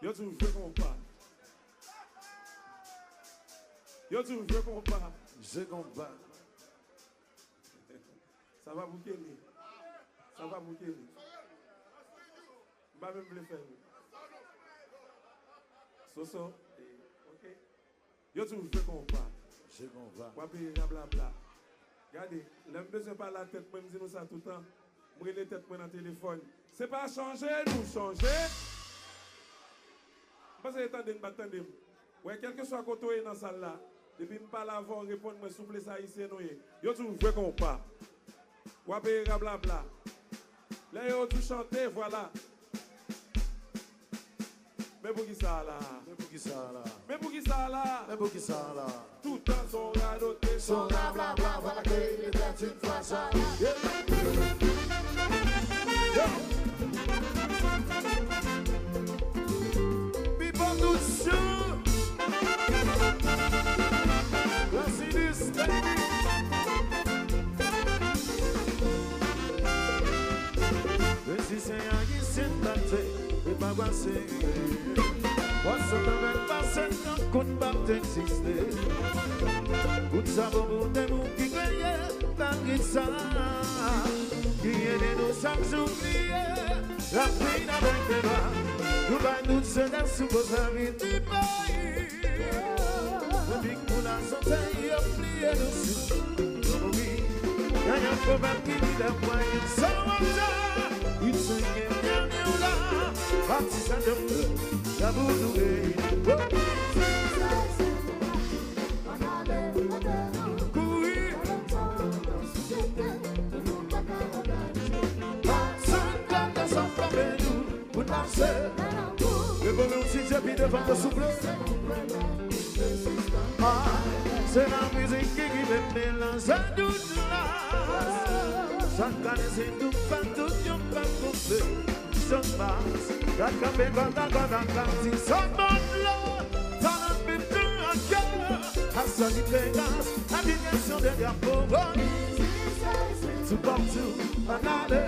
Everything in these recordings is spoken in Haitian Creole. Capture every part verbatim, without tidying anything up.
Yo di w jwe konpa. Yo di w jwe konpa. Jwe konpa. Sa pa pou Kenny. Sa pa pou Kenny. M pa menm vle fè l. Soso, eh, ok. Yo di w jwe konpa. Jwe konpa. W ap peye rablabla. Gade, lè m bezwen pale a tèt mwen, m di nou sa toutan. M rele tèt mwen nan telefòn. Se pa chanje nou chanje. M panse yo tande m, pa t tande m. Wè, kèlkeswa kote w ye nan sal la, depi m pale avè w, reponn mwen, souple, se Ayisyen nou ye. Yo di w jwe konpa. W ap peye rablabla. Lè yo di w chante, vwala. Men poukisa la? Men poukisa la? Men poukisa la? Men poukisa la? Toutan se yon radote, se yon rablabla, vwala ke il était une fois ça. Yeah. Yeah. Bebop Doutchou. Racines, baby. Mezisyen ayisyen bate, e pa pase. Pwason nan mè pase, nan kout pa t egziste. Kout sa bon pou de moun ki kreye, malgre sa. Ki ede nou chak jou bliye, lapli avèk deba. Nou bay tout se de sou koz lavi ti peyi. Zanmi k pou lasante, yo bliye nou sou nou mouri. Gen yon pwovèb ki di lè pran yon san wata, yon senkyèm dènye w la. Pati sa dèm, la pou nou reyini. Kouri. Sa gade sa fòme nou. Pou n mache. Leve men w si Dye pi devan nou, souple. Ah, se lamizik ki rive melanje tout la. Sa k kale se nou fè tout yon pèp konse. Jan mas, gad kanpe kòd a kòd ak la ti sòt bòt la. Talan pip tou an kè. Ak solid Vegas, ak yon kesyon de drapo. Toupatou, ann ale,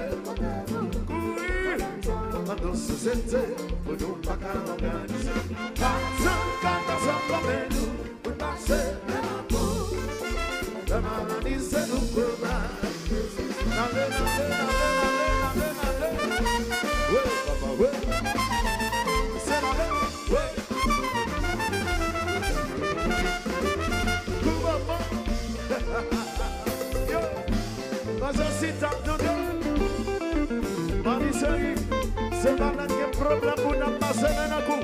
kouri. Nan nou sosyete, pou nou pa ka òganize. Pa janm ka fè sa fòme nou, pou n mache men nan pou. Lè maladi se nou pwoblèm. N ale, n ale, n ale, n ale, n ale, n ale. Wi, papa, wi. Se n ale, wi. Yo, manzè chita, tande. Mami cheri, se pa nèt gen pwoblèm pou n ap pase men nan kou.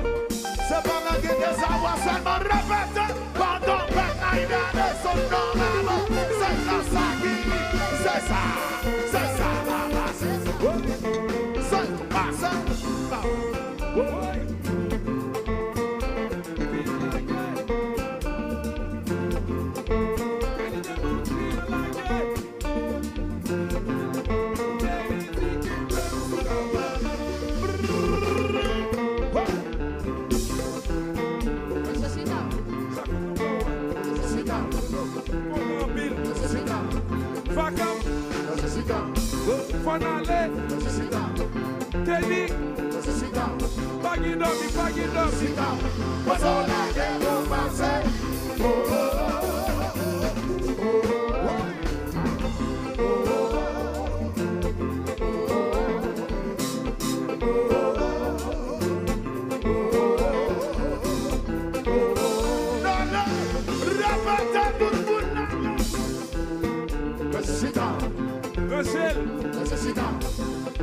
Se pa nèt gen dezavwa sèlman, repete. Pandan pèp la ap gade sou non, se sa, sa ki, se sa, se sa, papa, se sa. Se pa sa, pa. Vakab. Fò n ale. Kenny. Pa gen dòmi, pa gen dòmi. Repete tout moun nan. Rete chita. Ranje l. Rete chita.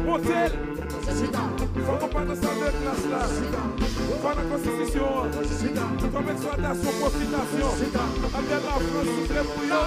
Monte l. Rete chita. Fò konpa nan sal de klas la. Chita. Fò nan konstitisyon an. Rete chita. Kòm eksplwatasyon, pwofitasyon. Chita. Abdel Lafrans soufle pou yo.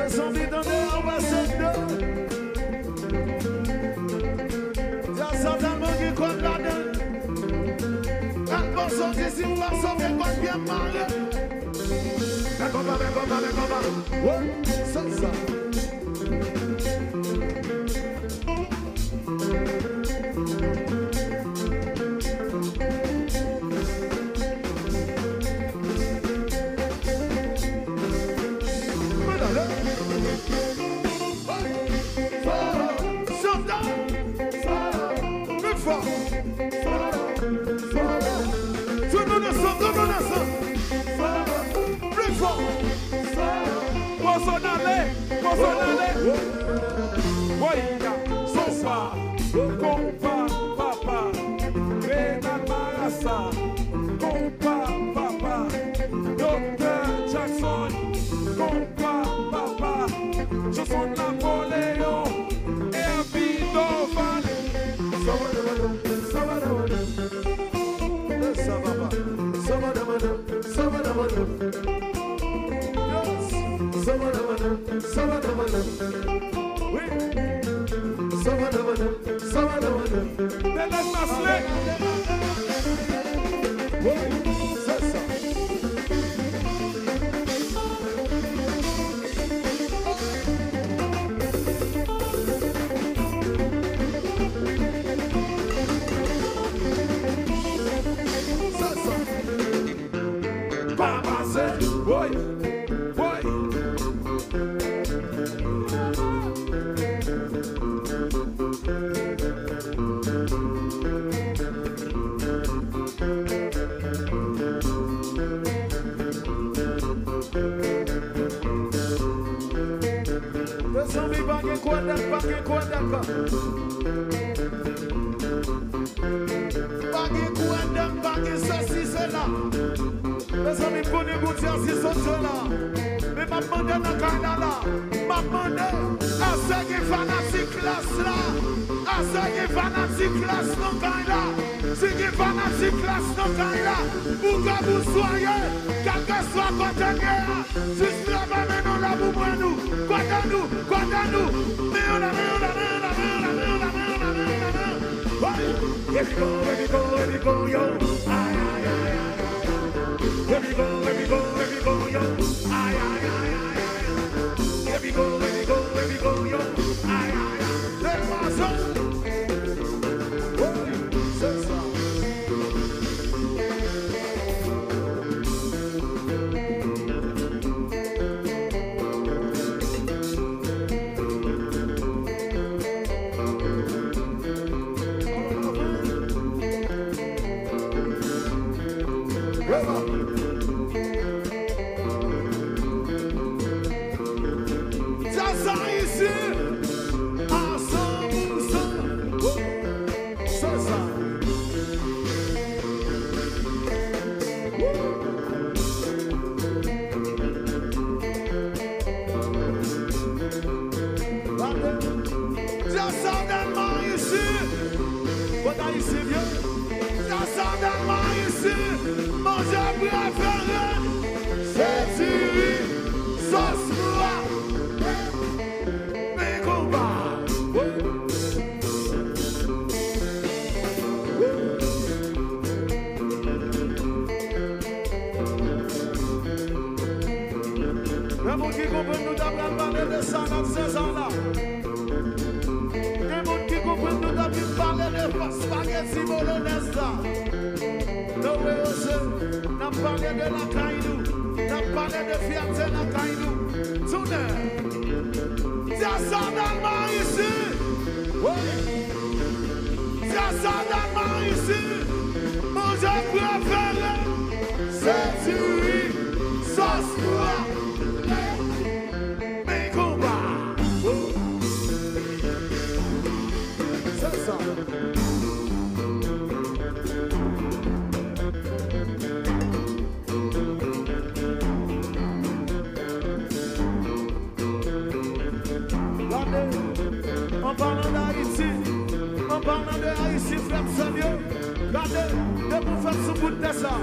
Zanmi, tande, anba se de. Djaz sa tèlman gen kòd ladan. Al pase w di si w pa sove kòd byen mare. Men konpa, men konpa, men konpa. Wo, se sa. Tout le monde ensemble, tout le monde ensemble. Plus fort. Pozo n ale, pozo n ale. Woy, konpa, konpa, papa. Renald Marassa, konpa, papa. Doktè Jackson, konpa, papa. Johnson Napoléon, Herby Doval. Sa va, sa va, sa va. Sa va, papa. Sa va, sa va, sa va. Yes. Sa va, sa va, sa va. Oui. Sa va, sa va, sa va. Belèz Maslin. Oui, se sa. Pa pase, woy, woy. Mezanmi, pa gen kwè dèk, pa gen kwè dèk. Pa gen kwè dèk, pa gen sesi, sela. Mezanmi, m konnen Bondye a se sot Dye la. Men m ap mande nan kay la la. M ap mande, èske gen fanatik Klass la? Èske gen fanatik Klass nan kay la? Si gen fanatik Klass nan kay la, ou ka bouswaye, kèlkeswa kote n ye a. Jis leve men nou la pou m wè nou. Kote nou? Kote nou? Men yo la, men yo la, men yo la, men yo la. Woy! Epi go, epi go, epi go, yo. Ay, ay, ay, ay, ay. Epi go, epi go, epi go, yo. Ay, ay, ay, ay, ay, ay. Epi go, epi go, epi go, yo. Ay, ay, ay. Demwazèl. Woy! Se sa. Djaz ayisyen a san pou san. Se sa. Gade. Djaz sa tèlman ayisyen. Kot ayisyen vye? Djaz sa tèlman ayisyen. Manje prefere m se diri, sòs pwa. Men konpa. Gen moun ki konprann nou ta pral pale de salad Sezar la. Gen moun ki konprann nou ta vin pale de pa-, spaghetti bolognese la. Nowe Jose, n ap pale de lakay nou. N ap pale de fyète lakay nou. Tounen. Djaz sa tèlman ayisyen. Wi. Djaz sa tèlman ayisyen. Manje prefere m se diri, sòs pwa. Men konpa. Se sa. Gade, an palan d Ayiti, an palan de Ayiti, frè m, sè m yo, gade, depi w fèt sou bout tè sa,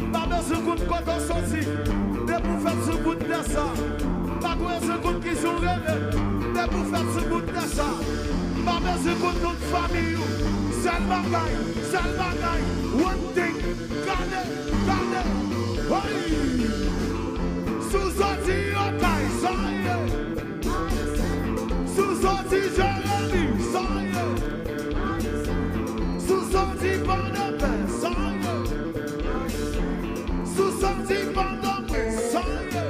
m pa bezwen konn kote w soti, depi w fèt sou bout tè sa, pa bezwen konn kijan w rele, depi w fèt sou bout tè sa. M pa bezwen konn non fanmi w. Sèl bagay, sèl bagay, one thing. Gade, gade, woy! Si w soti Okay, sa ye. Si w soti Jeremi, sa ye. Si w soti Pòdepè, sa ye. Si w soti Pòtoprens, sa ye.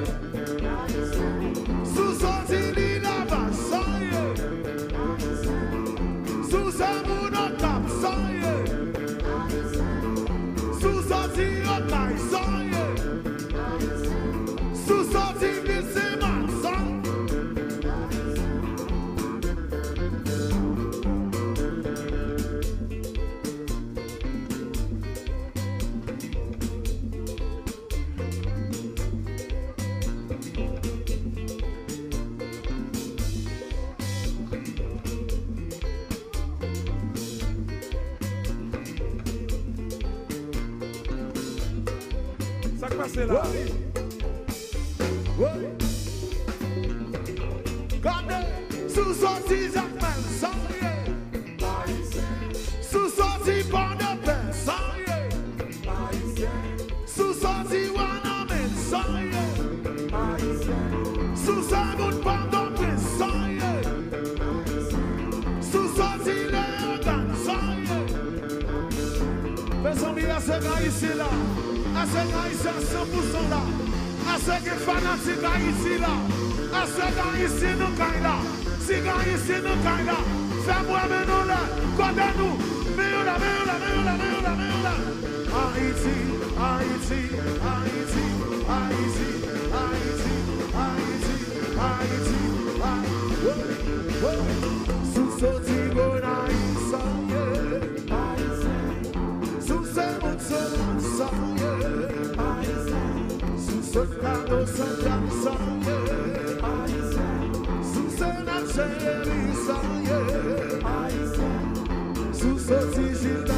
Si w soti Lil Avan, sa ye. Si w se moun Okap, sa ye. Si w soti Okay, sa ye. Si w soti Vil Senmak, sa ye. Sa k pase la? Woy! Woy! Gade, si w soti Jakmèl, sa w ye. Si w soti Pòdepè, sa w ye. Si w soti Wanament, sa w ye. Si w se moun Pòtoprens, sa w ye. Si w soti Leyogàn, sa w ye. Mezanmi, èske gen Ayisyen la? Èske gen Ayisyen a san pou san la? Èske gen fanatik Ayiti la? Èske gen Ayisyen nan kay la? Si gen Ayisyen nan kay la, fè m wè men nou anlè. Kote nou? Men yo la, men yo la, men yo la, men yo la, men yo la. Ayiti, Ayiti, Ayiti, Ayiti, Ayiti, Ayiti, Ayiti, Ayiti. Wo, wo. Si w soti Gonayiv, sa w ye. Si w se moun Senmak, sa w ye. Si w sot Kado Santral, sa w ye. Si w se nèg Jeremi, sa w ye. Si w soti Jil